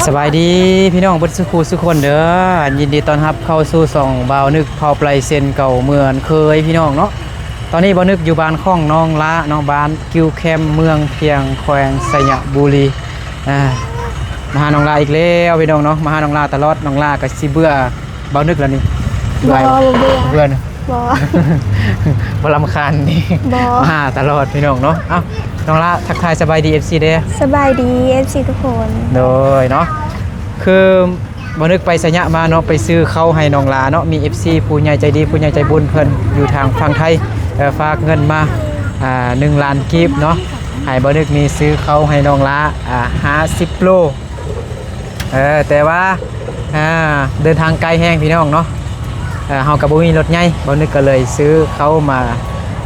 ສະບາຍດີພີ່ນ້ອງເບິດສູ່ຄູ່ສູ່ຄົນເດີ. ຍິນດີຕ້ອນຮັບເຂົ້າສູ່ຊ່ອງບ່າວນຶກເຜົ່າໄປເຊັ່ນເກົ່າເໝືອນເຄີຍພີ່ນ້ອງເນາະ. ຕອນນີ້ບ່າວນຶກຢູ່ບ້ານຂອງນ້ອງລາເນາະ, ບ້ານກິ້ວແຄມ ເມືອງພຽງ ແຂວງໄຊຍະບູລີ. ອ່າ ມາຫານ້ອງລາອີກແລ້ວພີ່ນ້ອງເນາະ, ມາຫານ້ອງລາຕະຫຼອດ. ນ້ອງລາກໍຊິເບື່ອ ບໍ່ນຶກແລ້ວນີ້? ບໍ່ ບໍ່ເບື່ອ ບໍ່ເບື່ອນະ? ບໍ່ ບໍ່ລຳຄານນີ້? ບໍ່ ມາຫາຕະຫຼອດພີ່ນ້ອງເນາະ. ເອົ້າ ນ້ອງລາ ທັກທາຍສະບາຍດີ ເອັຟຊີ ເດ້. ສະບາຍດີ ເອັຟຊີ ທຸກຄົນ. ໂດຍເນາະ ຄືບໍ່ນຶກໄປໄຊຍະມາເນາະ, ໄປຊື້ເຂົ້າໃຫ້ນ້ອງລາເນາະ. ມີ ເອັຟຊີ ຜູ້ໃຫຍ່ໃຈດີ ຜູ້ໃຫຍ່ໃຈບຸນເພິ່ນຢູ່ທາງຝັ່ງໄທ ເອີ ຝາກເງິນມາ ອ່າ ໜຶ່ງລ້ານກີບເນາະ, ໃຫ້ບໍ່ນຶກນີ້ຊື້ເຂົ້າໃຫ້ນ້ອງລາ ອ່າ ຫ້າສິບໂລ. ເອີ ແຕ່ວ່າ ອ່າ ເດີນທາງໄກແຮງພີ່ນ້ອງເນາະ. ເອີ ເຮົາກໍບໍ່ມີລົດໃຫຍ່, ບ່າວນຶກກໍເລີຍຊື້ເຂົ້າມາ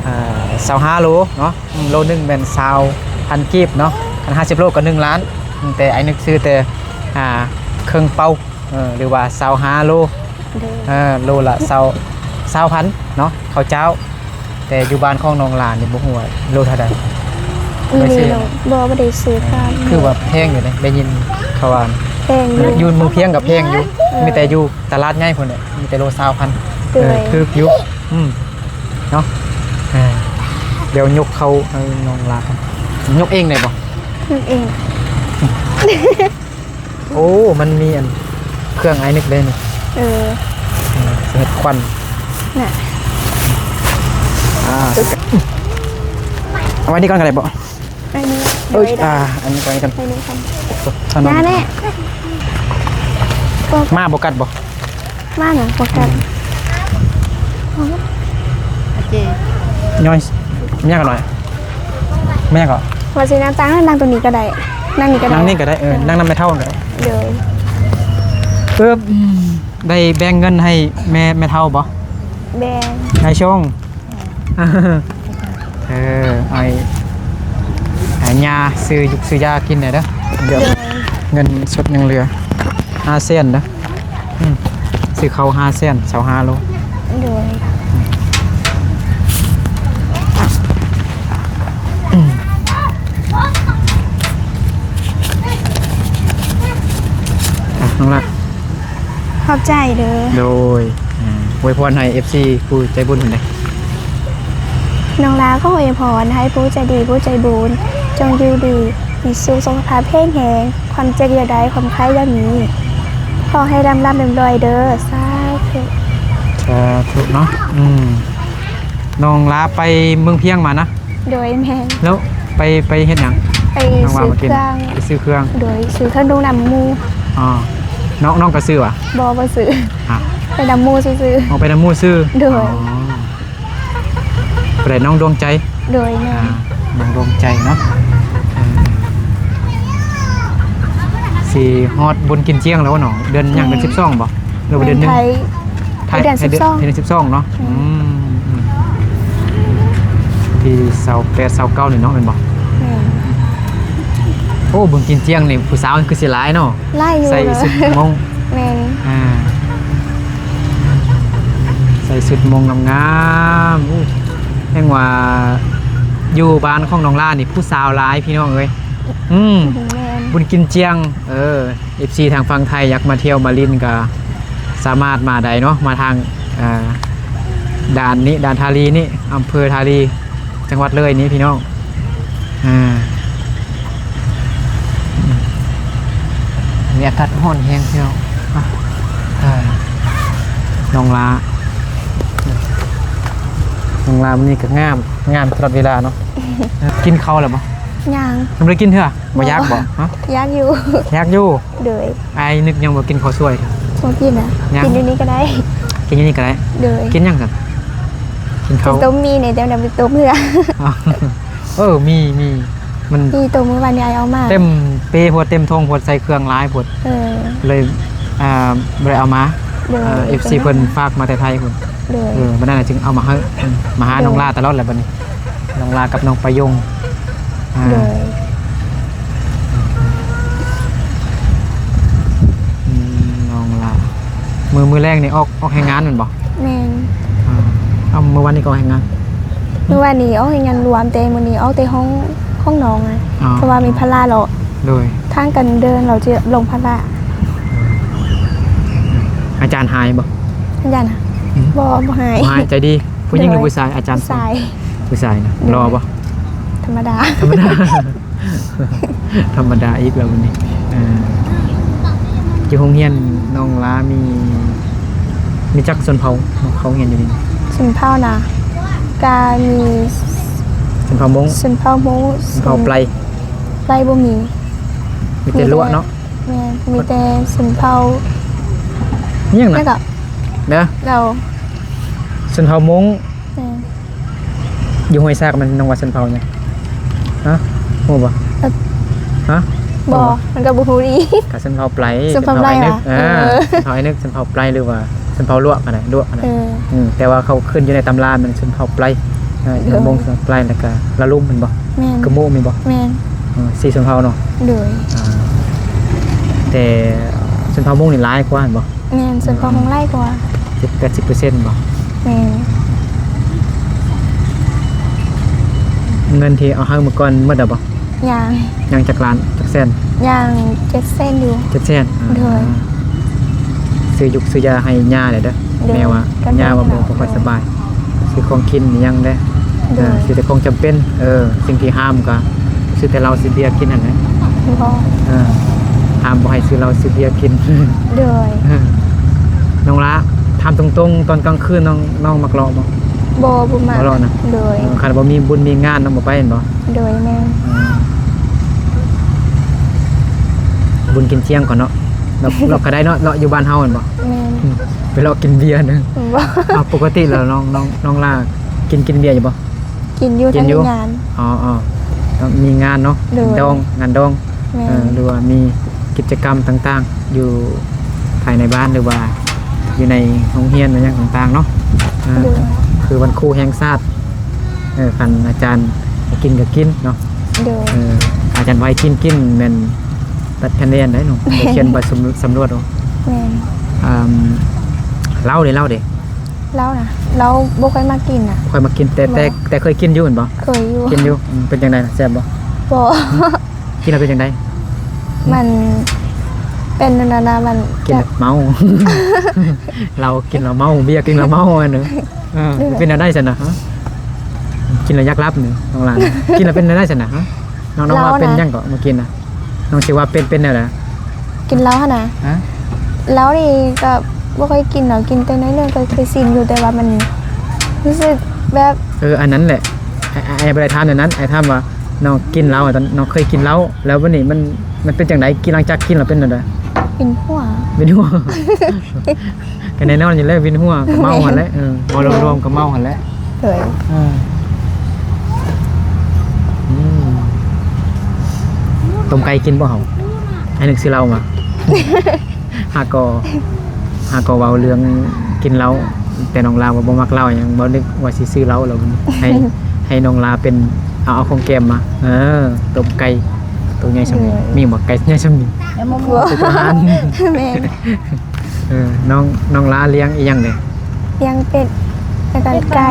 ອ່າ ຊາວຫ້າໂລເນາະ. ອືມ ໂລໜຶ່ງແມ່ນຊາວພັນກີບເນາະ, ຄັນຫ້າສິບໂລກໍໜຶ່ງລ້ານ. ອືມ ແຕ່ອ້າຍນຶກຊື້ແຕ່ ອ່າ ເຄິ່ງເປົາ ເອີ ຫຼືວ່າຊາວຫ້າໂລ. ໂດຍ ເອີ ໂລລະຊາວ ຊາວພັນເນາະ ເຂົ້າເຈົ້າ. ແຕ່ຢູ່ບ້ານຂອງນ້ອງຫຼານນີ້ບໍ່ຮູ້ວ່າໂລເທົ່າໃດ? ບໍ່ໄດ້ຊື້ເນາະ. ບໍ່ ບໍ່ໄດ້ຊື້ຕາມ. ຄືວ່າແພງຢູ່ເດ້ ໄດ້ຍິນເຂົາວ່າ. ແພງຢູ່ ຢູ່ເມືອງພຽງກໍແພງຢູ່. ເອີ ມີແຕ່ຢູ່ຕະຫຼາດໃຫຍ່ພຸ້ນແຫຼະ ມີແຕ່ໂລຊາວພັນ. ໂດຍ ເອີ ຖືກຢູ່. ອືມ ເນາະ. ເອີ ດຽວຍົກເຂົ້າໃຫ້ນ້ອງຫຼານ. ຍົກເອງໄດ້ບໍ່? ຍົກເອງ. ໂອ້ ມັນມີອັນເຄື່ອງອ້າຍນຶກເດ້ນີ້. ເອີ ເອີ ເຮັດຄວັນນະ. ອ່າ ເອົາໄວ້ນີ້ກ່ອນກໍໄດ້ບໍ່? ອັນນີ້ ເອີຍ ໂດຍ ອ່າ ອັນນີ້ກ່ອນ ອັນນີ້ກ່ອນ. ມາແມ່ ມາບໍ່ກັດບໍ່? ມານະ ບໍ່ກັດ. ໂອເຄ ຍ້ອຍ ແມ່ນຫຍັງກໍໜ້ອຍ ແມ່ນຫຍັງກໍ ວ່າຊິນັ່ງ ນັ່ງຕົງນີ້ກໍໄດ້ ນັ່ງນີ້ກໍໄດ້ ນັ່ງນີ້ກໍໄດ້. ເອີ ເອີ ນັ່ງນຳແມ່ເຖົ້າກໍໄດ້. ໂດຍ ເອີ ອືມ ໄດ້ແບ່ງເງິນໃຫ້ແມ່ ແມ່ເຖົ້າບໍ່? ແບ່ງ ນາຍຊົງ. ເອີ ອ້າຍ ອ້າຍຍ່າຊື້ ຊື້ຢາກິນແດ່ເດີ. ເດີ ເງິນສົດຍັງເຫຼືອຫ້າແສນເດີ. ອືມ ຊື້ເຂົ້າຫ້າແສນ ຊາວຫ້າໂລ. ໂດຍ ອືມ ອ່ະ ນ້ອງລາ ຂອບໃຈເດີ. ໂດຍ ອາ ອວຍພອນໃຫ້ ເອັຟຊີ ຜູ້ໃຈບຸນເພິ່ນແດ່. ນ້ອງລາຂໍອວຍພອນໃຫ້ຜູ້ໃຈດີ ຜູ້ໃຈບຸນ ຈົ່ງຢູ່ດີ ມີສຸກ ສຸຂະພາບແຂງແຮງ ຄວາມເຈັບຢ່າໄດ້ ຄວາມໄຂ້ຢ່າມີ ຂໍໃຫ້ລ່ຳໆລວຍໆເດີ. ສາທຸ ສາທຸເນາະ. ອືມ ນ້ອງລາໄປເມືອງພຽງມານະ? ໂດຍ ແມ່ນ. ແລ້ວໄປ ໄປເຮັດຫຍັງ? ໄປຊື້ເຄື່ອງ. ໄປຊື້ເຄື່ອງ. ໂດຍ ຊື້ເຄື່ອງນຸ່ງນຳໝູ່. ອໍ ນ້ອງ ນ້ອງກໍຊື້ຫວາ? ບໍ່ ບໍ່ຊື້. ອ່າ ໄປນຳໝູ່ຊື່ໆ. ອໍ ໄປນຳໝູ່ຊື່. ໂດຍ ອໍ ຜູ້ໃດ ນ້ອງດວງໃຈ? ໂດຍ ແມ່ນ. ອ່າ ນ້ອງດວງໃຈເນາະ. ເອີ ຊິຮອດບຸນກິນຈຽງແລ້ວເນາະ. ເດືອນຫຍັງ? ເດືອນສິບສອງບໍ່? ຫຼືວ່າເດືອນໜຶ່ງ? ໄທ ໄທ ເດືອນສິບສອງ. ເດືອນສິບສອງເນາະ. ອືມ ອືມ ທີຊາວແປດ ຊາວເກົ້ານີ້ເນາະ ແມ່ນບໍ່? ແມ່ນ. ໂອ້ ບຸນກິນຈຽງນີ້ຜູ້ສາວຄືຊິຫຼາຍເນາະ. ຫຼາຍຢູ່ ໃສ່ຊຸດມົ້ງ. ແມ່ນ. ອ່າ ໃສ່ຊຸດມົ້ງງາມໆ. ໂອ້ ແຮ່ງວ່າຢູ່ບ້ານຂອງນ້ອງລານີ້ຜູ້ສາວຫຼາຍ ພີ່ນ້ອງເອີຍ. ອືມ ແມ່ນ. ບຸນກິນຈຽງ ເອີ ເອັຟຊີ ທາງຝັ່ງໄທຢາກມາທ່ຽວມາຫຼິ້ນກໍສາມາດມາໄດ້ເນາະ, ມາທາງ ເອີ ດ່ານນີ້ ດ່ານທາລີນີ້ ອຳເພີທາລີ ຈັງຫວັດເລີຍນີ້ພີ່ນ້ອງ. ອ່າ ນີ້ອາກາດຮ້ອນແຮງພີ່ນ້ອງ. ອ່າ ນ້ອງລາ ນ້ອງລາມື້ນີ້ກໍງາມ ງາມຕະຫຼອດເວລາເນາະ. ກິນເຂົ້າແລ້ວບໍ່? ຍັງ ຍັງບໍ່ໄດ້ກິນເທື່ອ. ບໍ່ຢາກບໍ່? ຮະ ຢາກຢູ່ ຢາກຢູ່. ໂດຍ ອ້າຍນຶກຍັງບໍ່ກິນເຂົ້າສວຍ? ບໍ່ກິນນະ. ຍັງ ກິນຢູ່ນີ້ກໍໄດ້ ກິນຢູ່ນີ້ກໍໄດ້. ໂດຍ ກິນຫຍັງຊັ້ນ? ກິນເຂົ້າ ຊິຕົ້ມໝີ່ນີ້ ແຕ່ວ່າໄປຕົ້ມເທື່ອ. ເອີ ມີ ມີ ມັນມີຕົ້ມມື້ວານນີ້ ອ້າຍເອົາມາ ເຕັມເປໂພດ ເຕັມຖົງໂພດ ໃສ່ເຄື່ອງຫຼາຍໂພດ. ເອີ ເລີຍ ອ່າ ບໍ່ໄດ້ເອົາມາ. ໂດຍ ເອີ ເອັຟຊີ ເພິ່ນຝາກມາແຕ່ໄທພຸ້ນ. ໂດຍ ເອີ ບັດນັ້ນຈຶ່ງເອົາມາໃຫ້ ມາຫາ ໂດຍ ນ້ອງລາຕະຫຼອດແຫຼະບັດນີ້ ນ້ອງລາກັບນ້ອງປາຍົງ. ອ່າ ໂດຍ ອືມ ນ້ອງລາ ມື້ ມື້ແລງນີ້ອອກ ອອກແຮງງານແມ່ນບໍ່? ແມ່ນ. ອ່າ ເອົາ ມື້ວານນີ້ກໍອອກແຮງງານ? ມື້ວານນີ້ອອກແຮງງານລວມ ແຕ່ມື້ນີ້ອອກແຕ່ຫ້ອງ ຫ້ອງນ້ອງນະ. ອໍ ເພາະວ່າມີພາລະເລາະ. ໂດຍ ທາງກັນເດີນ ເຮົາຈະລົງພາລະ. ອາຈານຮ້າຍບໍ່? ອາຈານ ອືມ ບໍ່ ບໍ່ຮ້າຍ. ບໍ່ຮ້າຍ ໃຈດີ. ຜູ້ຍິງ ໂດຍ ຫຼືຜູ້ຊາຍ? ອາຈານ ຜູ້ຊາຍ. ຜູ້ຊາຍນະ. ໂດຍ. ຫຼໍ່ບໍ່? ທຳມະດາ. ທຳມະດາ. ທຳມະດາອີກແລ້ວບັດນີ້. ເອີ ຢູ່ໂຮງຮຽນນ້ອງຫຼ້າມີ ມີຈັກຊົນເຜົ່າເຂົ້າຮຽນຢູ່ນີ້? ຊົນເຜົ່ານະ ກະມີຊົນເຜົ່າມົ້ງ, ຊົນເຜົ່າມົ້ງ, ຊົນເຜົ່າໄປ. ໄປບໍ່ມີ. ມີແຕ່ ມີແຕ່ ລົວະເນາະ. ແມ່ນ ມີແຕ່ຊົນເຜົ່າ ອີຫຍັງນະ? ແລ້ວກະ ເດີ ເອົາ ຊົນເຜົ່າມົ້ງ. ແມ່ນ. ຢູ່ຫ້ວຍຊາກມັນນ້ອງວ່າຊົນເຜົ່າຫຍັງ? ຮະ? ຮູ້ບໍ່? ເອີ ຮະ? ບໍ່ ມັນກໍບໍ່ຮູ້ດີ. ກະຊົນເຜົ່າໄປ. ຊົນເຜົ່າໄປຫວາ? ເອີ ຊົນເຜົ່າໄອ້ນຶກ ຊົນເຜົ່າໄປ ຫຼືວ່າຊົນເຜົ່າລົວະກໍໄດ້ ລົວະກໍໄດ້. ເອີ ອືມ ແຕ່ວ່າເຂົາຂຶ້ນຢູ່ໃນຕຳລາແມ່ນຊົນເຜົ່າໄປ. ເອີ ໂດຍ. ມົ້ງ ໄປ ແລ້ວກະລະລຸມແມ່ນບໍ່? ແມ່ນ. ກະໂມະແມ່ນບໍ່? ແມ່ນ. ເອີ ສີ່ຊົນເຜົ່າເນາະ. ໂດຍ. ອ່າ ແຕ່ຊົນເຜົ່າມົ້ງນີ້ຫຼາຍກວ່າແມ່ນບໍ່? ແມ່ນ ຊົນເຜົ່າມົ້ງຫຼາຍກວ່າ ເຈັດແປດສິບເປີເຊັນບໍ່? ແມ່ນ. ເງິນທີ່ເອົາໃຫ້ມື້ກ່ອນໝົດແລ້ວບໍ່? ຍັງ. ຍັງຈັກລ້ານ ຈັກແສນ? ຍັງເຈັດແສນຢູ່. ເຈັດແສນ. ໂດຍ. ອ່າ ຊື້ຢຸກຊື້ຢາໃຫ້ຍ່າແດ່ເດີ. ໂດຍ. ແມ່ວ່າຍ່າວ່າບໍ່ ບໍ່ຄ່ອຍສະບາຍ. ຊື້ຂອງກິນອີ່ຫຍັງແດ່. ໂດຍ. ອ່າ ຊື້ແຕ່ຂອງຈຳເປັນ. ເອີ ສິ່ງທີ່ຫ້າມກໍຊື້ແຕ່ເຫຼົ້າຊື້ເບຍກິນຫັ້ນແຫຼະ. ບໍ່. ເອີ ຫ້າມບໍ່ໃຫ້ຊື້ເຫຼົ້າຊື້ເບຍກິນ. ໂດຍ. ນ້ອງຫຼ້າ ຖາມຕົງໆ ຕອນກາງຄືນນ້ອງ ນ້ອງມັກເລາະບໍ່? ບໍ່ ບໍ່ມັກ. ບໍ່ເລາະນະ? ໂດຍ. ເອີ ຄັນບໍ່ມີບຸນມີງານນຳ ບໍ່ໄປແມ່ນບໍ່? ໂດຍ ແມ່ນ. ອືມ ບຸນກິນຈຽງກ່ອນເນາະ. ເລາະ ເລາະກະໄດ້ເນາະ ເລາະຢູ່ບ້ານເຮົາແມ່ນບໍ່? ແມ່ນ. ອືມ ໄປເລາະກິນເບຍນະ. ບໍ່. ເອົາ ປົກກະຕິແລ້ວນ້ອງ ນ້ອງ ນ້ອງຫຼ້າກິນ ກິນເບຍຢູ່ບໍ່? ກິນຢູ່. ກິນຢູ່. ຖ້າມີງານ. ອໍ ອໍ ຕ້ອງມີງານເນາະ. ໂດຍ. ດອງ ງານດອງ. ແມ່ນ. ເອີ ຫຼືວ່າມີກິດຈະກຳຕ່າງໆ ຢູ່ພາຍໃນບ້ານ ຫຼືວ່າຢູ່ໃນໂຮງຮຽນ ຫຼືຫຍັງຕ່າງໆເນາະ. ເອີ ໂດຍ. ຄືວັນຄູແຫ່ງຊາດ ເອີ ຄັນອາຈານໃຫ້ກິນກໍກິນເນາະ. ໂດຍ. ເອີ ອາຈານວ່າໃຫ້ກິນ ກິນ ແມ່ນຕັດຄະແນນໄດ້ເນາະ. ແມ່ນ. ໄດ້ຂຽນໃບສຳ ສຳຫຼວດເນາະ. ແມ່ນ. ອ່າ ເຫຼົ້າເດ ເຫຼົ້າເດ? ເຫຼົ້ານະ ເຫຼົ້າບໍ່ຄ່ອຍມັກກິນນະ. ບໍ່ຄ່ອຍມັກກິນ ແຕ່ ບໍ່ ແຕ່ ແຕ່ເຄີຍກິນຢູ່ແມ່ນບໍ່? ເຄີຍຢູ່. ກິນຢູ່. ອືມ ເປັນຈັ່ງໃດນະ ແຊບບໍ່? ບໍ່. ອືມ ກິນແລ້ວເປັນຈັ່ງໃດ? ມັນເປັນອັນນັ້ນນະ ມັນ ກິນແລ້ວເມົາ. ເຫຼົ້າກິນແລ້ວເມົາ ເບຍກິນແລ້ວເມົາ ອັນນັ້ນ. ເອີ ເປັນແນວໃດຊັ້ນນະ? ຮະ? ກິນແລ້ວຢາກຫຼັບນີ້ ນ້ອງຫຼ້າ. ກິນແລ້ວເປັນແນວໃດຊັ້ນນະ? ຮະ? ນ້ອງ ນ້ອງວ່າເປັນຫຍັງເກາະ ເມື່ອກີ້ນະ? ນ້ອງຊິວ່າເປັນ ເປັນແນວໃດ? ກິນເຫຼົ້າຫັ້ນນະ? ຮະ? ເຫຼົ້ານີ້ກໍບໍ່ຄ່ອຍກິນດອກ ກິນແຕ່ໜ້ອຍໜຶ່ງ ກໍເຄີຍຊິນຢູ່ ແຕ່ວ່າມັນຮູ້ສຶກແບບ ເອີ ອັນນັ້ນແຫຼະ ອ້າຍ ອ້າຍບໍ່ໄດ້ຖາມແນວນັ້ນ ອ້າຍຖາມວ່ານ້ອງກິນເຫຼົ້າ ຕອນນ້ອງເຄີຍກິນເຫຼົ້າ ແລ້ວບັດນີ້ມັນ ມັນເປັນຈັ່ງໃດ? ກິນ ຫຼັງຈາກກິນແລ້ວເປັນແນວໃດ? ເປັນຫົວ. ເປັນຫົວ. ກໍແນ່ນອນຢູ່ແລ້ວ ວິນຫົວກໍເມົາຫັ້ນແຫຼະ. ເອີ ເວົ້າລວມໆກໍເມົາຫັ້ນແຫຼະ. ໂດຍ. ເອີ ອືມ ຕົ້ມໄກ່ກິນບໍ່ເຮົາ? ໃຫ້ນຶກຊື້ເຫຼົ້າມາ. ຫາກໍ ຫາກໍເວົ້າເລື່ອງກິນເຫຼົ້າ ແຕ່ນ້ອງຫຼ້າວ່າບໍ່ມັກເຫຼົ້າຫຍັງ ບໍ່ນຶກວ່າຊິຊື້ເຫຼົ້າແລ້ວ ໃຫ້ ໃຫ້ນ້ອງຫຼ້າເປັນ ເອົາ ເອົາຂອງແກ້ມມາ. ເອີ ຕົ້ມໄກ່ໂຕໃຫຍ່ຊ່ຳນີ້. ໂດຍ. ມີບໍ່ໄກ່ໃຫຍ່ຊ່ຳນີ້? ຍັງບໍ່ມີ. ແມ່ນ. ເອີ ນ້ອງ ນ້ອງຫຼ້າລ້ຽງອີ່ຫຍັງແດ່? ລ້ຽງເປັດ ແລ້ວກໍໄກ່.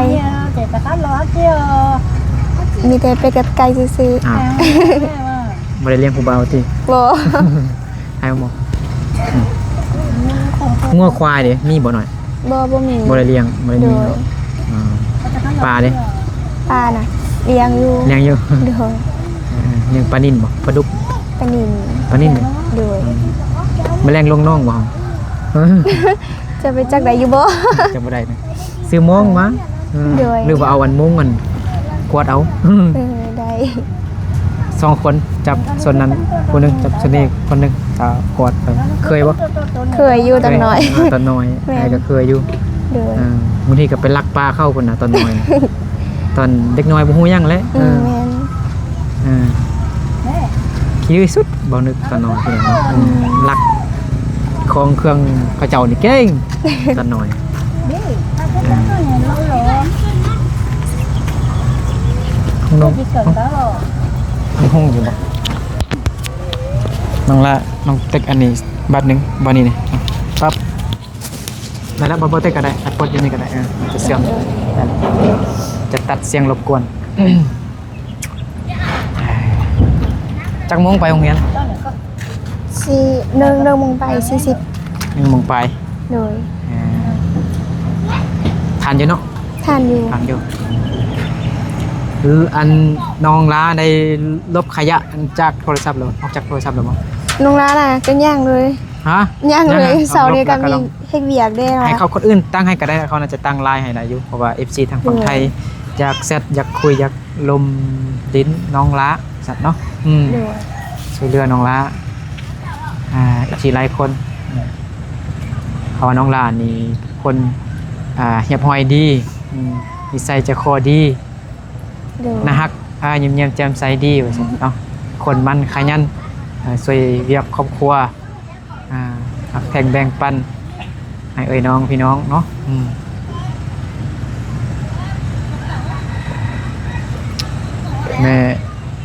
ມີແຕ່ເປັດກັບໄກ່ຊື່ໆ. ອ້າວ ບໍ່ໄດ້ລ້ຽງຜູ້ບ່າວຕິ? ບໍ່. ໃຫ້ໝົດ. ອືມ ງົວຄວາຍເດ ມີບໍ່ນ້ອຍ? ບໍ່ ບໍ່ມີ. ບໍ່ໄດ້ລ້ຽງ ບໍ່ໄດ້ມີ. ໂດຍ. ອໍ ປາເດ? ປານະ ລ້ຽງຢູ່. ລ້ຽງຢູ່. ໂດຍ. ເອີ ລ້ຽງປານິນບໍ່? ປາດຸກ? ປານິນ. ປານິນ. ໂດຍ. ອືມ ມະແລງລົງໜອງບໍ່? ຈະໄປຈັກໄດ້ຢູ່ບໍ່? ຈັກບໍ່ໄດ້ນະ ຊື້ມອງມາ. ເອີ ໂດຍ. ຫຼືວ່າເອົາອັນມຸ້ງອັນກວາດເອົາ. ເອີ ໄດ້. ສອງຄົນຈັບສ່ວນນັ້ນ ຜູ້ໜຶ່ງຈັບສ່ວນນີ້ ຄົນໜຶ່ງກໍກວາດໄປ. ເຄີຍບໍ່? ເຄີຍຢູ່ຕອນນ້ອຍ. ເຄີຍ. ອ່າ ຕອນນ້ອຍ. ແມ່ນ. ອ້າຍກໍເຄີຍຢູ່. ໂດຍ. ອ່າ ບາງທີກໍໄປລັກປາເຂົາພຸ້ນນະ ຕອນນ້ອຍນະ. ຕອນເດັກນ້ອຍບໍ່ຮູ້ຫຍັງແຫຼະ. ອືມ ເອີ ແມ່ນ. ອ່າ ຂີ້ດື້ສຸດ ເວົ້ານຶກຕອນນ້ອຍ. ອືມ ລັກຂອງເຄື່ອງເຂົາເຈົ້ານີ້ເກັ່ງ ຕອນນ້ອຍ. ອ່າ ຫ້ອງ ຫ້ອງ ຫ້ອງຢູ່ບໍ່? ນ້ອງລະ ນ້ອງເຕັກອັນນີ້ບາດໜຶ່ງ ບາດນີ້ນີ້ ປັບ. ໄດ້ແລ້ວ ບໍ່ ບໍ່ເຕັກກໍໄດ້ ກົດຢູ່ນີ້ກໍໄດ້. ເອີ ຈະເຊື່ອມ ຈະຕັດສຽງລົບກວນ. ຈັກໂມງໄປໂຮງຮຽນ? ທີ່ໜຶ່ງ ໜຶ່ງໂມງປາຍສີ່ສິບ ໜຶ່ງໂມງປາຍ. ໂດຍ ອ່າ ທັນຢູ່ເນາະ? ທັນຢູ່ ທັນຢູ່. ຄືອັນນ້ອງລາໄດ້ລົບຂະຫຍະອັນຈາກໂທລະສັບແລ້ວ ອອກຈາກໂທລະສັບແລ້ວບໍ່? ນ້ອງລານະກໍຍັງເລີຍ. ຮະ? ຍັງເລີຍ. ເຊົ້ານີ້ກໍມີເຮັດວຽກເດ້. ໃຫ້ເຂົາຄົນອື່ນຕັ້ງໃຫ້ກໍໄດ້ ເຂົາໜ້າຈະຕັ້ງລາຍໃຫ້ໄດ້ຢູ່ ເພາະວ່າເອັຟຊີທາງຝັ່ງໄທ ໂດຍ ຢາກແຊັດ ຢາກຄຸຍ ຢາກລົມດິນນ້ອງລາ ຊັ້ນເນາະ. ອືມ ໂດຍ ຊ່ວຍເຫຼືອນ້ອງລາ ອ່າ ເອັຟຊີຫຼາຍຄົນ. ອືມ ເພາະວ່ານ້ອງລານີ້ຄົນ ອ່າ ຮຽບຮ້ອຍດີ ອືມ ນິໄສໃຈຄໍດີ ໂດຍ ໜ້າຮັກ ອ່າ ຍິ້ມແຍ້ມແຈ່ມໃສດີ ວ່າຊັ້ນເນາະ. ຄົນໝັ່ນຂະຫຍັນ ອ່າ ຊ່ວຍວຽກຄອບຄົວ ອ່າ ຮັກແພງແບ່ງປັນໃຫ້ເອື້ອຍນ້ອງພີ່ນ້ອງເນາະ. ອືມ ແມ່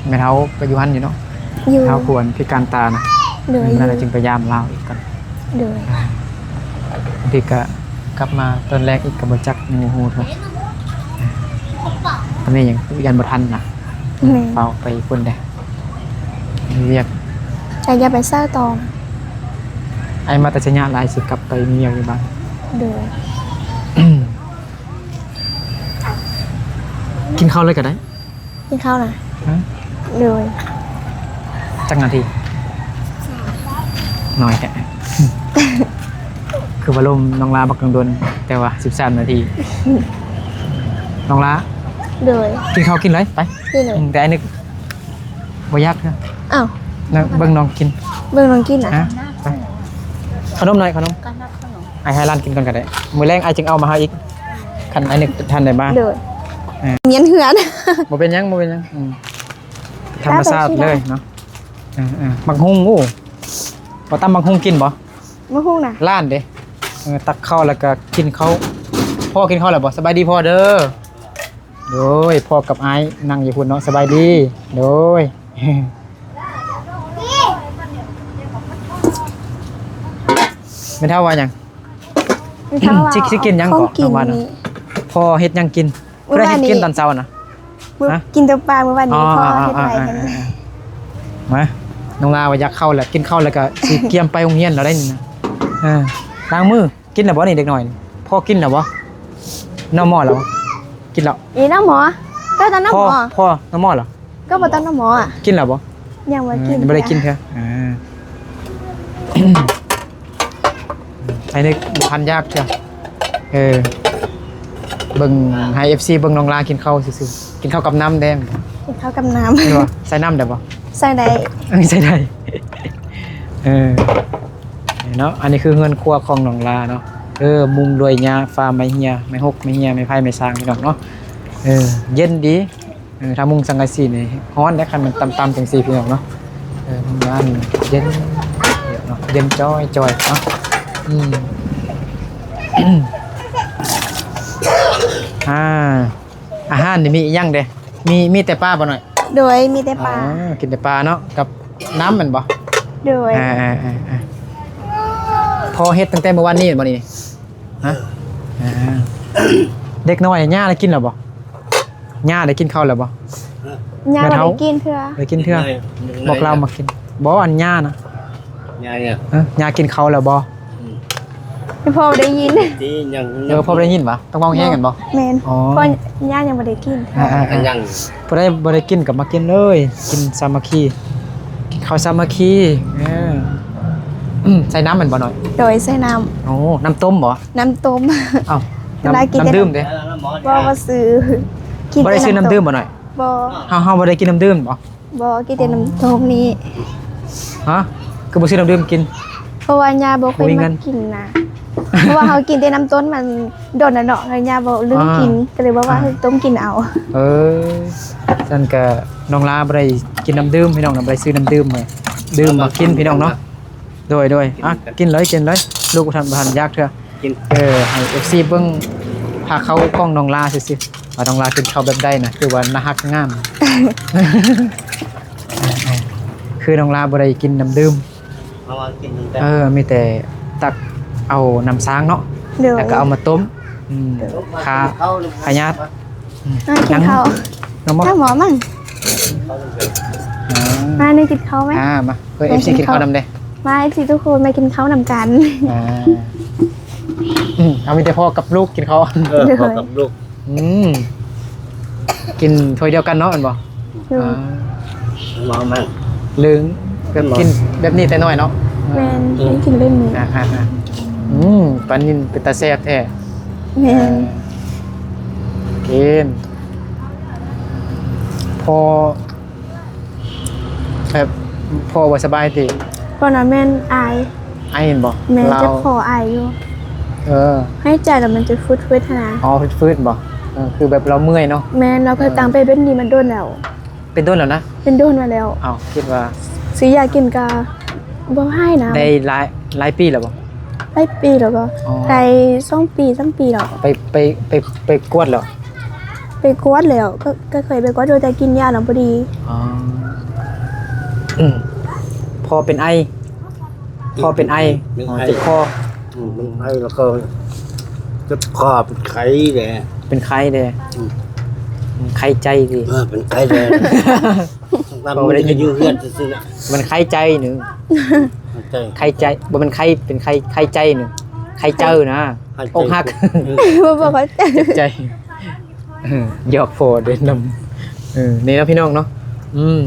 ແມ່ເຖົ້າກໍຢູ່ຫັ້ນຢູ່ເນາະ? ຢູ່. ເຖົ້າຄວນພິການຕານະ? ໂດຍ. ນັ້ນແຫຼະ ຈຶ່ງໄປຢາມລາວອີກກ່ອນ. ໂດຍ. ບາງທີກໍກັບມາຕອນແລງອີກກໍບໍ່ຈັກ ຍັງບໍ່ຮູ້ເທື່ອ. ຕອນນີ້ຍັງຢ້ານບໍ່ທັນນະ. ແມ່ນ. ຟ້າວໄປພຸ້ນເດ້ ມີວຽກ. ອ້າຍຢ່າໄປເຊົາຕໍ່. ອ້າຍມາແຕ່ໄຊຍະ ແລ້ວອ້າຍຊິກັບໄປມີວຽກຢູ່ບ້ານ. ໂດຍ. ກິນເຂົ້າເລີຍກໍໄດ້. ກິນເຂົ້ານະ? ຮະ? ໂດຍ. ຈັກນາທີ? ໜ້ອຍແທ້. ຄືວ່າລົມນ້ອງລາບັກດົນໆ ແຕ່ວ່າສິບສາມນາທີ. ນ້ອງລາ. ໂດຍ. ກິນເຂົ້າກິນເລີຍ ໄປ. ກິນເລີຍ. ອືມ ແຕ່ອ້າຍນຶກບໍ່ຢາກເທື່ອ. ອ້າວ ນະ ເບິ່ງນ້ອງກິນ. ເບິ່ງນ້ອງກິນນະ. ຮະ? ໄປ. ຂະໜົມໜ້ອຍ ຂະໜົມ. ອ້າຍໃຫ້ຫຼານກິນກ່ອນກໍໄດ້ ມື້ແລງອ້າຍຈຶ່ງເອົາມາໃຫ້ອີກ ຄັນອ້າຍນຶກທັນໄດ້ມາ. ໂດຍ. ອ່າ ມຽນເຮືອນ. ບໍ່ເປັນຫຍັງ ບໍ່ເປັນຫຍັງ. ອືມ ທຳມະຊາດເລີຍເນາະ. ເອີໆ ໝາກຫຸ່ງ. ໂອ້ ບໍ່ຕຳໝາກຫຸ່ງກິນບໍ່? ໝາກຫຸ່ງນະ ຫຼານເດ້. ເອີ ຕັກເຂົ້າແລ້ວກໍກິນເຂົ້າ. ພໍ່ກິນເຂົ້າແລ້ວບໍ່? ສະບາຍດີພໍ່ເດີ. ໂດຍ ພໍ່ກັບອ້າຍນັ່ງຢູ່ພຸ້ນເນາະ. ສະບາຍດີ. ໂດຍ. ແມ່ເຖົ້າວ່າຫຍັງ? ແມ່ເຖົ້າວ່າ ຊິ ຊິກິນຫຍັງເກາະ? ຂອງກິນ ນ້ອງວ່ານະ ນີ້ ພໍ່ເຮັດຫຍັງກິນ? ຜູ້ໃດເຮັດກິນຕອນເຊົ້ານະ? ມື້ ຮະ? ກິນແຕ່ປາມື້ວານນີ້. ອໍ ພໍ່ເຮັດໄວ້. ອໍ ມາ ນ້ອງລາວ່າຢາກເຂົ້າແລ້ວ ກິນເຂົ້າແລ້ວກໍຊິກຽມໄປໂຮງຮຽນແລ້ວໄດ໋ນີ້ນະ. ເອີ ລ້າງມື. ກິນແລ້ວບໍ່ນີ້ເດັກນ້ອຍນີ້? ພໍ່ກິນແລ້ວບໍ່? ນ້ຳໝໍ້ແລ້ວບໍ່? ກິນແລ້ວ. ເອີ ນ້ຳໝໍ້ ກໍຕອນນ້ຳໝໍ້. ພໍ່ ນ້ຳໝໍ້ແລ້ວ? ກໍບໍ່ຕອນນ້ຳໝໍ້ອະ. ກິນແລ້ວບໍ່? ຍັງບໍ່ກິນ. ເອີ ຍັງບໍ່ໄດ້ກິນເທື່ອ. ເອີ ໄອ້ນີ້ບໍ່ທັນຢາກເທື່ອ. ເອີ ເບິ່ງ ໃຫ້ເອັຟຊີເບິ່ງນ້ອງລາກິນເຂົ້າຊື່ໆ. ກິນເຂົ້າກັບນ້ຳແດ່. ກິນເຂົ້າກັບນ້ຳ. ເຫັນບໍ່? ໃສ່ນ້ຳໄດ້ບໍ່? ໃສ່ໄດ້. ເອີ ໃສ່ໄດ້. ເອີ ເນາະ ອັນນີ້ຄືເຮືອນຄົວຂອງນ້ອງລາເນາະ. ເອີ ມຸງດ້ວຍຫຍ້າ ຝາໄມ້ເຫື່ອ ໄມ້ຫົກ ໄມ້ເຫື່ອ ໄມ້ໄຜ່ ໄມ້ຊາງ ພີ່ນ້ອງເນາະ. ເອີ ເຢັນດີ. ເອີ ຖ້າມຸງສັງກະສີນີ້ຮ້ອນເດ້ ຄັນມັນຕ່ຳໆ ຈັ່ງຊີ້ ພີ່ນ້ອງເນາະ. ເອີ ມັນເຢັນເນາະ ເຢັນຈ້ອຍໆ ເນາະ. ອືມ ອ່າ ອາຫານນີ້ມີອີ່ຫຍັງເດ້? ມີ ມີແຕ່ປາບໍ່ນ້ອຍ? ໂດຍ ມີແຕ່ປາ. ອໍ ກິນແຕ່ປາເນາະ ກັບນ້ຳແມ່ນບໍ່? ໂດຍ. ອ່າໆໆໆ ພໍ່ເຮັດຕັ້ງແຕ່ມື້ວານນີ້ແມ່ນບໍ່ນີ້? ຮະ? ອ່າ ເດັກນ້ອຍ ຍ່າໄດ້ກິນແລ້ວບໍ່? ຍ່າໄດ້ກິນເຂົ້າແລ້ວບໍ່? ຍ່າບໍ່ໄດ້ກິນເທື່ອ. ໄດ້ກິນເທື່ອ? ບໍ່ ເຮົາມາກິນ. ບໍ່ ອັນຍ່ານະ. ຍ່າຫຍັງ? ເອີ ຍ່າກິນເຂົ້າແລ້ວບໍ່? ອືມ ພໍ່ໄດ້ຍິນ. ເອີ ພໍ່ໄດ້ຍິນຫວາ? ຕ້ອງເວົ້າແຮງກັນບໍ່? ແມ່ນ. ອໍ ເພາະຍ່າຍັງບໍ່ໄດ້ກິນ. ອ່າໆໆ ອັນຫຍັງ? ຜູ້ໃດບໍ່ໄດ້ກິນກໍມາກິນເລີຍ ກິນສາມັກຄີ ກິນເຂົ້າສາມັກຄີ. ເອີ ໃສ່ນ້ຳແມ່ນບໍ່ນ້ອຍ? ໂດຍ ໃສ່ນ້ຳ. ໂອ້ ນ້ຳຕົ້ມບໍ່? ນ້ຳຕົ້ມ. ເອົ້າ ນ້ຳ ນ້ຳດື່ມເດ້? ບໍ່ ບໍ່ຊື້. ບໍ່ໄດ້ຊື້ນ້ຳດື່ມບໍ່ນ້ອຍ? ບໍ່. ເຮົາ ເຮົາບໍ່ໄດ້ກິນນ້ຳດື່ມບໍ່? ບໍ່ ກິນແຕ່ນ້ຳຕົ້ມນີ້. ຮະ? ຄືບໍ່ຊື້ນ້ຳດື່ມກິນ? ເພາະວ່າຍ່າບໍ່ຄ່ອຍມັກກິນນະ. ເພາະວ່າເຮົາກິນແຕ່ນ້ຳຕົ້ມ ມັນດົນແລ້ວເນາະ ແລ້ວຍ່າບໍ່ລືມກິນ ອ່າ ກໍເລີຍບອກວ່າ ອ່າ ໃຫ້ຕົ້ມກິນເອົາ. ເອີ ຊັ້ນກະນ້ອງລາບໍ່ໄດ້ກິນນ້ຳດື່ມ ພີ່ນ້ອງເນາະ ບໍ່ໄດ້ຊື້ນ້ຳດື່ມມາດື່ມມາກິນ ພີ່ນ້ອງເນາະ. ໂດຍ ໂດຍ ອ່ະ ກິນເລີຍ ກິນເລີຍ ລູກບໍ່ທັນ ບໍ່ທັນຢາກເທື່ອ. ກິນ ເອີ ໃຫ້ເອັຟຊີເບິ່ງພາເຂົ້າຂອງນ້ອງລາຊື່ໆ ວ່ານ້ອງລາກິນເຂົ້າແບບໃດນະ ຄືວ່າໜ້າຮັກງາມ. ຄືນ້ອງລາບໍ່ໄດ້ກິນນ້ຳດື່ມ ເຮົາວ່າກິນນ້ຳແບບ ເອີ ມີແຕ່ຕັກເອົານ້ຳຊາງເນາະ. ໂດຍ ແລ້ວກໍເອົາມາຕົ້ມ ອືມ ຂ້າພະຍາດ. ອືມ ອ່າ ກິນເຂົ້າ ນ້ຳໝໍ້ ນ້ຳໝໍ້ມັນ. ອ່າ ມາ ໜຶ່ງກິນເຂົ້າໄໝ? ອ່າ ມາ ເອີ ເອັຟຊີກິນເຂົ້ານຳເດ້. ມາ ເອັຟຊີ ທຸກຄົນ ມາກິນເຂົ້ານຳກັນ. ອ່າ ອືມ ເຮົາມີແຕ່ພໍ່ກັບລູກກິນເຂົ້າ. ເອີ ໂດຍ ພໍ່ກັບລູກ. ອືມ ກິນຖ້ວຍດຽວກັນເນາະ ແມ່ນບໍ່? ໂດຍ. ອ່າ ມອງແມ່ນ ຫຼື ແບບ ມອງ ກິນແບບນີ້ແຕ່ນ້ອຍເນາະ. ແມ່ນ ເອີ ກິນແບບນີ້. ອ່າໆໆ ອືມ ປານິນເປັນຕາແຊບແທ້. ແມ່ນ ເອີ ກິນ ພໍ ແບບພໍ່ບໍ່ສະບາຍຕິ? ພໍ່ນະແມ່ນອາຍ. ອາຍແມ່ນບໍ່? ແມ່ນ ລາວ ເຈັບຄໍອາຍຢູ່. ເອີ ຫາຍໃຈແລ້ວມັນຈະຟືດໆຫັ້ນນະ. ອໍ ຟືດໆບໍ່? ເອີ ຄືແບບລາວເມື່ອຍເນາະ. ແມ່ນ ລາວກໍ ເອີ ຕັ້ງແຕ່ເປັນນີ້ມາດົນແລ້ວ. ເປັນດົນແລ້ວນະ? ເປັນດົນມາແລ້ວ. ອ້າວ ຄິດວ່າຊື້ຢາກິນກໍບໍ່ຫາຍນະ. ໄດ້ຫຼາຍ ຫຼາຍປີແລ້ວບໍ່? ຫຼາຍປີແລ້ວບໍ່? ອໍ ໄດ້ສອງປີ ສາມປີແລ້ວ. ໄປ ໄປ ໄປ ໄປກວດແລ້ວ? ໄປກວດແລ້ວ ກໍ ກໍເຄີຍໄປກວດຢູ່ ແຕ່ກິນຢາແລ້ວບໍ່ດີ. ອໍ ອືມ ພໍ່ເປັນໄອ ພໍ່ເປັນໄອ. ເປັນ ອໍ ໄອ ເຈັບຄໍ. ອືມ ເປັນໄອແລ້ວກໍເຈັບຄໍ ເປັນໄຂ້ແດ່. ເປັນໄຂ້ແດ່. ອືມ ອືມ ໄຂ້ໃຈຕິ? ເອີ ເປັນໄຂ້ແດ່. ຕາມມື້ນີ້ກໍຢູ່ເຮືອນຊື່ໆນະ. ມັນໄຂ້ໃຈໜຶ່ງ ໄຂ້ໃຈ ບໍ່ແມ່ນໄຂ້ ເປັນໄຂ້ ໄຂ້ໃຈໜຶ່ງ ໄຂ້ເຈີນະ. ໄຂ້ໃຈ ອົກຫັກ. ບໍ່ ບໍ່ເຂົ້າໃຈ ເຈັບໃຈ. ເອີ ຢອກພໍເດີນຳ. ເອີ ນີ້ເນາະພີ່ນ້ອງເນາະ. ອືມ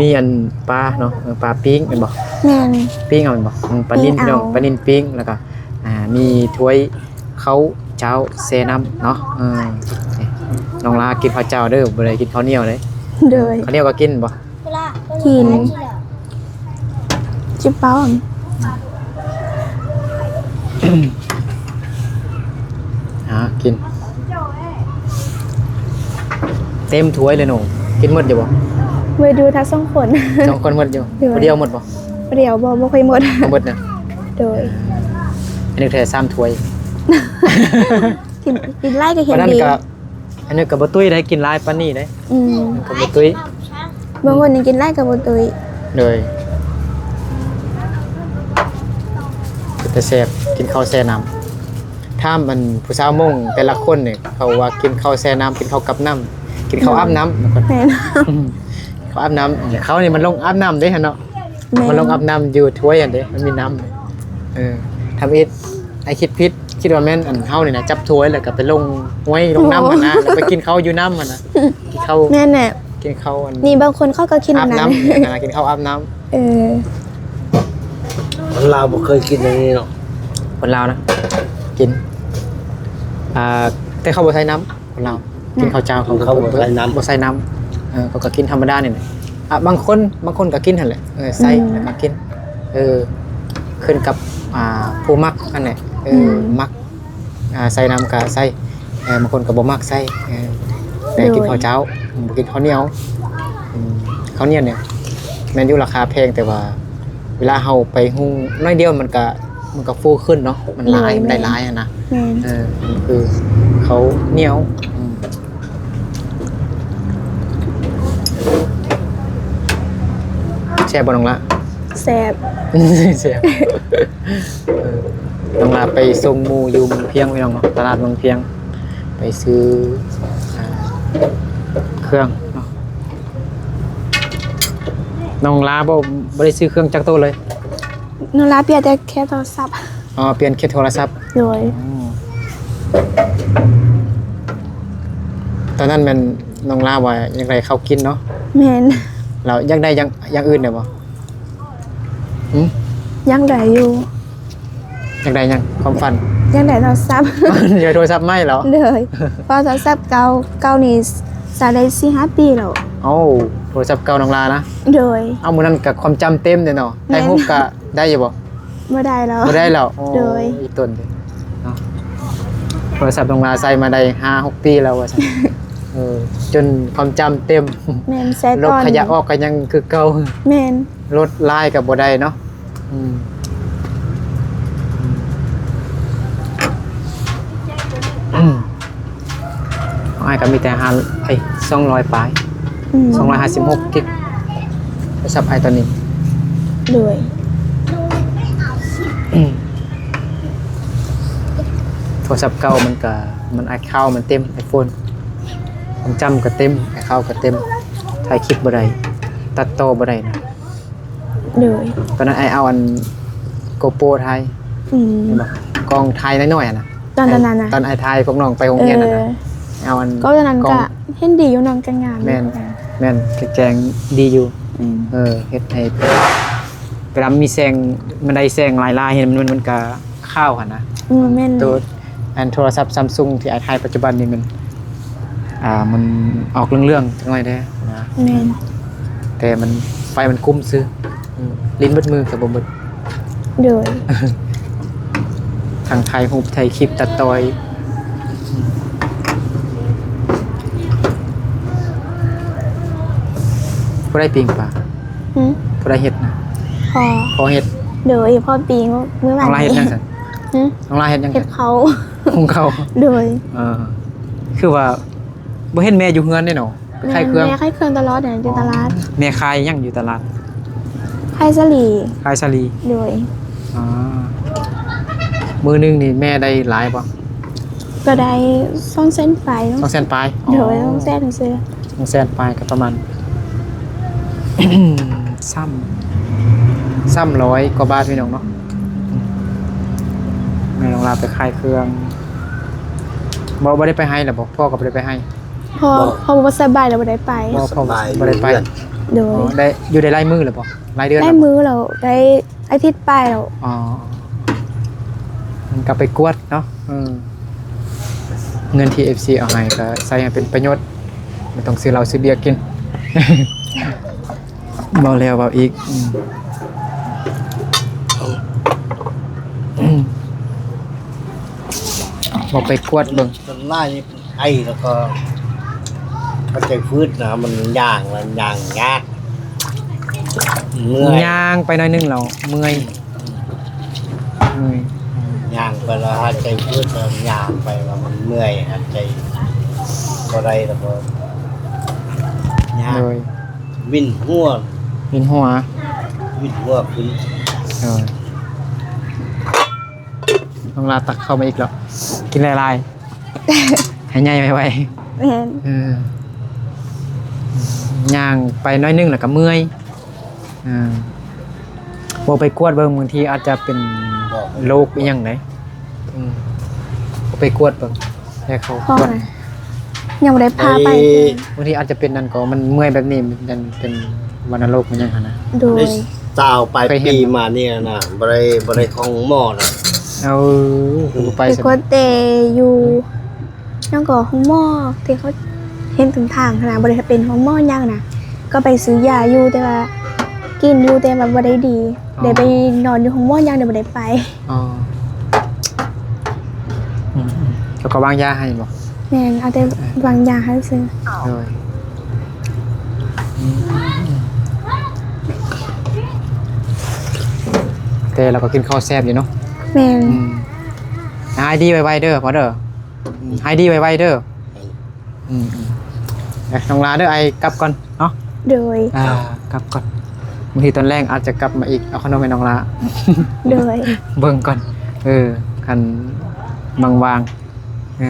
ມີອັນປາເນາະ. ເອີ ປາປີ້ງແມ່ນບໍ່? ແມ່ນ ປີ້ງເອົາແມ່ນບໍ່? ອືມ ປານິນ ປີ້ງເອົາ ພີ່ນ້ອງ ປານິນປີ້ງ ແລ້ວກໍ ອ່າ ມີຖ້ວຍເຂົ້າເຈົ້າແຊ່ນ້ຳເນາະ. ເອີ ນ້ອງລາກິນເຂົ້າເຈົ້າເດີ ບໍ່ໄດ້ກິນເຂົ້າໜຽວເດ້. ໂດຍ ເຂົ້າໜຽວກໍກິນບໍ່? ກິນ ຈິເປົາ. ອ່າ ກິນເຕັມຖ້ວຍເລີຍໜູ ກິນໝົດຢູ່ບໍ່? ໝົດຢູ່ ຖ້າສອງຄົນ ສອງຄົນໝົດຢູ່. ໂດຍ ຜູ້ດຽວໝົດບໍ່? ຜູ້ດຽວບໍ່ ບໍ່ຄ່ອຍໝົດ. ບໍ່ໝົດນະ. ໂດຍ ອັນນີ້ແທ້ສາມຖ້ວຍ. ກິນ ກິນຫຼາຍກໍເຫັນດີ. ອັນນີ້ກໍບໍ່ຕຸ້ຍໄດ້ ກິນຫຼາຍປານນີ້ເດ້. ອືມ ກໍບໍ່ຕຸ້ຍ. ບາງຄົນນີ້ກິນຫຼາຍກໍບໍ່ຕຸ້ຍ. ໂດຍ ເປັນຕາແຊບ ກິນເຂົ້າແຊ່ນ້ຳ. ຖາມອັນຜູ້ສາວມົ້ງແຕ່ລະຄົນນີ້ ເຂົາວ່າກິນເຂົ້າແຊ່ນ້ຳ ກິນເຂົ້າກັບນ້ຳ ກິນເຂົ້າອາບນ້ຳ. ແມ່ນ ເຂົ້າອາບນ້ຳ ເຂົ້ານີ້ມັນລົງອາບນ້ຳເດ້ຫັ້ນເນາະ. ແມ່ນ ມັນລົງອາບນ້ຳຢູ່ຖ້ວຍຫັ້ນເດ້ ມັນມີນ້ຳ. ເອີ ທຳອິດ ອ້າຍຄິດຜິດ ຄິດວ່າແມ່ນອັນເຮົານີ້ນະ ຈັບຖ້ວຍແລ້ວກໍໄປລົງຫ້ວຍລົງນ້ຳຫັ້ນນະ ແລ້ວໄປກິນເຂົ້າຢູ່ນ້ຳຫັ້ນນະ. ກິນເຂົ້າ ແມ່ນແຫຼະ ກິນເຂົ້າອັນ ນີ້ບາງຄົນເຂົາກໍຄິດແບບນັ້ນ ອາບນ້ຳຫັ້ນນະ ກິນເຂົ້າອາບນ້ຳ. ເອີ ຄົນລາວບໍ່ເຄີຍກິນຢ່າງນີ້ເນາະ. ຄົນລາວນະ ກິນ ອ່າ ແຕ່ເຂົາບໍ່ໃສ່ນ້ຳ. ຄົນລາວ ອືມ ກິນເຂົ້າເຈົ້າ ເຂົາ ເຂົາບໍ່ໃສ່ນ້ຳ ບໍ່ໃສ່ນ້ຳ. ເອີ ເຂົາກໍກິນທຳມະດານີ້ແຫຼະ. ອ່າ ບາງຄົນ ບາງຄົນກໍກິນຫັ້ນແຫຼະ. ເອີ ໃສ່ ອືມ ແລ້ວກໍກິນ. ເອີ ຂຶ້ນກັບ ອ່າ ຜູ້ມັກຫັ້ນແຫຼະ. ເອີ ອືມ ມັກ ອ່າ ໃສ່ນ້ຳກໍໃສ່. ເອີ ບາງຄົນກໍບໍ່ມັກໃສ່. ເອີ ແຕ່ກິນ ໂດຍ ເຂົ້າເຈົ້າ ບໍ່ກິນເຂົ້າໜຽວ. ອືມ ເຂົ້າໜຽວນີ້ແມ່ນຢູ່ລາຄາແພງ ແຕ່ວ່າ ເວລາເຮົາໄປຫຸ່ງໜ້ອຍດຽວ ມັນກະ ມັນກະຟູຂຶ້ນເນາະ ມັນຫຼາຍ ໂດຍ ມັນໄດ້ຫຼາຍຫັ້ນນະ. ແມ່ນ ເອີ ຄືເຂົ້າໜຽວ. ອືມ ແຊບບໍ່ນ້ອງລະ? ແຊບ ແຊບ. ເອີ ນ້ອງລະໄປສົ່ງໝູ່ຢູ່ເມືອງພຽງ ພີ່ນ້ອງເນາະ ຕະຫຼາດເມືອງພຽງ ໄປຊື້ ອ່າ ເຄື່ອງເນາະ. ນ້ອງລາບໍ່ ບໍ່ໄດ້ຊື້ເຄື່ອງຈັກໂຕເລີຍ? ນ້ອງລາປ່ຽນແຕ່ແຄ່ໂທລະສັບ. ອໍ ປ່ຽນແຄ່ໂທລະສັບ. ໂດຍ ອໍ ຕອນນັ້ນແມ່ນນ້ອງລາວ່າຢາກໄດ້ເຂົ້າກິນເນາະ? ແມ່ນ ແລ້ວຢາກໄດ້ຢ່າງ ຢ່າງອື່ນໄດ້ບໍ່? ຫື? ຢາກໄດ້ຢູ່. ຢາກໄດ້ຫຍັງ? ຄວາມຝັນ ຢາກໄດ້ໂທລະສັບ. ຢາກໄດ້ໂທລະສັບໃໝ່ເຫາະ? ໂດຍ ເພາະໂທລະສັບເກົ່າ ເກົ່ານີ້ໃຊ້ໄດ້ສີ່ຫ້າປີແລ້ວ. ໂອ້ ໂທລະສັບເກົ່ານ້ອງລານະ? ໂດຍ ເອົາ ມື້ນັ້ນກະຄວາມຈຳເຕັມເດ້ເນາະ. ແມ່ນ ຖ່າຍຮູບກະໄດ້ຢູ່ບໍ່? ບໍ່ໄດ້ແລ້ວ ບໍ່ໄດ້ແລ້ວ. ໂອ້ ໂດຍ ອີຕົນເນາະ ໂທລະສັບນ້ອງລາໃຊ້ມາໄດ້ຫ້າຫົກປີແລ້ວວ່າຊັ້ນ. ເອີ ຈົນຄວາມຈຳເຕັມ. ແມ່ນ ໃຊ້ຕອນລົບຂະຫຍະອອກກະຍັງຄືເກົ່າ. ແມ່ນ ລົດຫຼາຍກໍບໍ່ໄດ້ເນາະ. ອືມ ອືມ ຂອງອ້າຍກໍມີແຕ່ຫ້າ ເອີຍ ສອງຮ້ອຍປາຍ. ອືມ ສອງຮ້ອຍຫ້າສິບຫົກກິກ ໂທລະສັບອ້າຍຕອນນີ້. ໂດຍ ອືມ ໂທລະສັບເກົ່າມັນກະ ມັນໄອຄາວມັນເຕັມ ໄອໂຟນ ຄວາມຈຳກໍເຕັມ ໄອຄາວກໍເຕັມ ຖ່າຍຄລິບບໍ່ໄດ້ ຕັດຕໍ່ບໍ່ໄດ້ນະ. ໂດຍ ຕອນນັ້ນອ້າຍເອົາອັນໂກໂປຖ່າຍ ອືມ ເຫັນບໍ່ ກ້ອງຖ່າຍນ້ອຍໆຫັ້ນນະ ຕອນ ຕອນນັ້ນນະ ຕອນອ້າຍຖ່າຍພວກນ້ອງໄປໂຮງຮຽນຫັ້ນນະ ເອີ ເອົາອັນ ກໍຕອນນັ້ນ ກ້ອງ ກໍເຫັນດີຢູ່ເນາະ ການງານ ແມ່ນ ແມ່ນ ແຈ້ງດີຢູ່ ອືມ ເອີ ເຮັດໃຫ້ ເວລາມີແສງ ມັນໄດ້ແສງຫຼາຍໆ ເຫັນມັນ ມັນກະຂາວຫັ້ນນະ ອືມ ແມ່ນ ໂຕ ອັນໂທລະສັບຊຳຊຸງທີ່ອ້າຍຖ່າຍປັດຈຸບັນນີ້ມັນ ອ່າ ມັນອອກເຫຼືອງໆຈັກໜ້ອຍແດ່ນະ ແມ່ນ ແຕ່ມັນ ໄຟມັນກຸ້ມຊື່ ອືມ ຫຼິ້ນເບິດມື້ກໍບໍ່ເບິດ ໂດຍ ທັງຖ່າຍຮູບ ຖ່າຍຄລິບ ຕັດຕໍ່ອີກ ອືມ ຜູ້ໃດປີ້ງປາ? ຫື? ຜູ້ໃດເຮັດນະ? ພໍ່ ພໍ່ເຮັດ ໂດຍ ພໍ່ປີ້ງມື້ວານນີ້ ນ້ອງລາເຮັດຫຍັງຊັ້ນ? ຫື? ນ້ອງລາເຮັດຫຍັງ? ເຮັດເຂົ້າ ຫຸງເຂົ້າ ໂດຍ ເອີ ຄືວ່າບໍ່ເຫັນແມ່ຢູ່ເຮືອນເດ້ເນາະ ໄປຂາຍເຄື່ອງ ແມ່ຂາຍເຄື່ອງຕະຫຼອດນະ ຢູ່ຕະຫຼາດ ແມ່ຂາຍຫຍັງຢູ່ຕະຫຼາດ? ຂາຍສາລີ ຂາຍສາລີ ໂດຍ ອໍ ມື້ໜຶ່ງນີ້ແມ່ໄດ້ຫຼາຍບໍ່? ກໍໄດ້ສອງແສນປາຍເນາະ ສອງແສນປາຍ ໂດຍ ອໍ ສອງແສນຊື່ ສອງແສນປາຍກໍປະມານ ສາມ ສາມຮ້ອຍກວ່າບາດພີ່ນ້ອງເນາະ ແມ່ນ້ອງລາໄປຂາຍເຄື່ອງ ບໍ່ ບໍ່ໄດ້ໄປໄຮ່ລະບໍ່? ພໍ່ກໍບໍ່ໄດ້ໄປໄຮ່ ພໍ່ ພໍ່ບໍ່ສະບາຍແລ້ວບໍ່ໄດ້ໄປ ບໍ່ ພໍ່ບໍ່ໄດ້ໄປ ໂດຍ ໄດ້ ຢູ່ໄດ້ຫຼາຍມື້ແລ້ວບໍ່? ຫຼາຍເດືອນ ຫຼາຍມື້ແລ້ວ ໄດ້ອາທິດປາຍແລ້ວ ອໍ ມັນກໍໄປກວດເນາະ ເອີ ເງິນທີ່ເອັຟຊີເອົາໃຫ້ກໍໃຊ້ໃຫ້ເປັນປະໂຫຍດ ບໍ່ຕ້ອງຊື້ເຫຼົ້າຊື້ເບຍກິນ ເວົ້າແລ້ວເວົ້າອີກ ອືມ ອືມ ບໍ່ໄປກວດເບິ່ງ ສ່ວນຫຼາຍນີ້ເປັນໄຂ້ ແລ້ວກໍຫາຍໃຈຝືດນະ ມັນຍ່າງ ມັນຍ່າງຍາກ ເມື່ອຍ ຍ່າງໄປໜ້ອຍໜຶ່ງແລ້ວເມື່ອຍ ເມື່ອຍ ຍ່າງໄປແລ້ວຫາຍໃຈຝືດ ແລ້ວຍ່າງໄປແລ້ວມັນເມື່ອຍ ຫາຍໃຈບໍ່ໄດ້ ແລ້ວກໍຍາກ ໂດຍ ວິນຫົວ ວິນຫົວ ວິນຫົວຂຶ້ນ ໂດຍ ນ້ອງລາຕັກເຂົ້າມາອີກແລ້ວ ກິນຫຼາຍໆ ໃຫ້ໃຫຍ່ໄວໆ ແມ່ນ ເອີ ຍ່າງໄປໜ້ອຍໜຶ່ງແລ້ວກໍເມື່ອຍ ອ່າ ບໍ່ໄປກວດເບິ່ງ ບາງທີອາດຈະເປັນໂລກອີ່ຫຍັງໃດ ອືມ ບໍ່ໄປກວດເບິ່ງ ແຕ່ເຂົາກວດ ຍັງບໍ່ໄດ້ພາໄປ ບາງທີອາດຈະເປັນນັ້ນກໍ ມັນເມື່ອຍແບບນີ້ ມັນເປັນວັນນະໂລກ ມັນຫຍັງຫັ້ນນະ ໂດຍ ຊາວປາຍປີມານີ້ນະ ບໍ່ໄດ້ ບໍ່ໄດ້ເຂົ້າໂຮງໝໍນະ ເອີ ບໍ່ໄປ ໄປກວດແຕ່ຢູ່ ຍັງກໍໂຮງໝໍທີ່ເຂົາເຫັນເປັນທາງຫັ້ນນະ ບໍ່ໄດ້ເປັນໂຮງໝໍຫຍັງນະ ກໍໄປຊື້ຢາຢູ່ ແຕ່ວ່າກິນຢູ່ ແຕ່ວ່າບໍ່ໄດ້ດີ ອໍ ໄດ້ໄປນອນຢູ່ໂຮງໝໍຫຍັງ ແຕ່ບໍ່ໄດ້ໄປ ອໍ ອືມໆ ເຂົາກໍວາງຢາໃຫ້ບໍ່? ແມ່ນ ເອົາແຕ່ວາງຢາໃຫ້ຊື່ ໂດຍ ອືມ ແຕ່ລາວກໍກິນເຂົ້າແຊບຢູ່ເນາະ ແມ່ນ ອືມ ຫາຍດີໄວໆເດີພໍ່ເດີ ອືມ ຫາຍດີໄວໆເດີ ອືມ ອືມ ເອີ ນ້ອງລາເດີ ອ້າຍກັບກ່ອນເນາະ ໂດຍ ອ່າ ກັບກ່ອນ ບາງທີຕອນແລງອາດຈະກັບມາອີກ ເອົາຂະໜົມໃຫ້ນ້ອງລາ ໂດຍ ເບິ່ງກ່ອນ ເອີ ຄັນວ່າງໆ ເອີ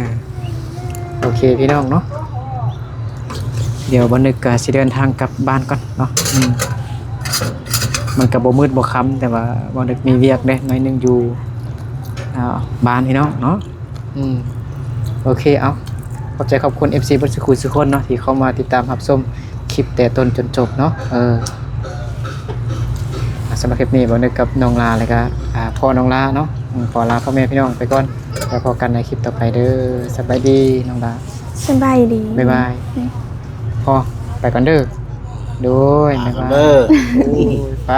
ໂອເຄພີ່ນ້ອງເນາະ ດຽວບ່າວນຶກກໍຊິເດີນທາງກັບບ້ານກ່ອນເນາະ ອືມ ມັນກໍບໍ່ມືດບໍ່ຄ່ຳ ແຕ່ວ່າບ່າວນຶກມີວຽກເດ້ໜ້ອຍໜຶ່ງຢູ່ ອ່າ ບ້ານພີ່ນ້ອງເນາະ ອືມ ໂອເຄ ເອົາ ຂອບໃຈຂອບຄຸນເອັຟຊີເບິດສູ່ຄູ່ສູ່ຄົນເນາະ ທີ່ເຂົ້າມາຕິດຕາມຮັບຊົມຄລິບແຕ່ຕົ້ນຈົນຈົບເນາະ ເອີ ສຳລັບຄລິບນີ້ ບ່າວນຶກກັບນ້ອງລາ ແລ້ວກະ ອ່າ ພໍ່ນ້ອງລາເນາະ ຂໍລາພໍ່ແມ່ພີ່ນ້ອງໄປກ່ອນ ແລ້ວພໍ້ກັນໃນຄລິບຕໍ່ໄປເດີ ສະບາຍດີນ້ອງລາ ສະບາຍດີ ບາຍບາຍ ອືມ ພໍ່ ໄປກ່ອນເດີ ໂດຍ ບາຍບາຍ ໂອ້ຍ ໄປ.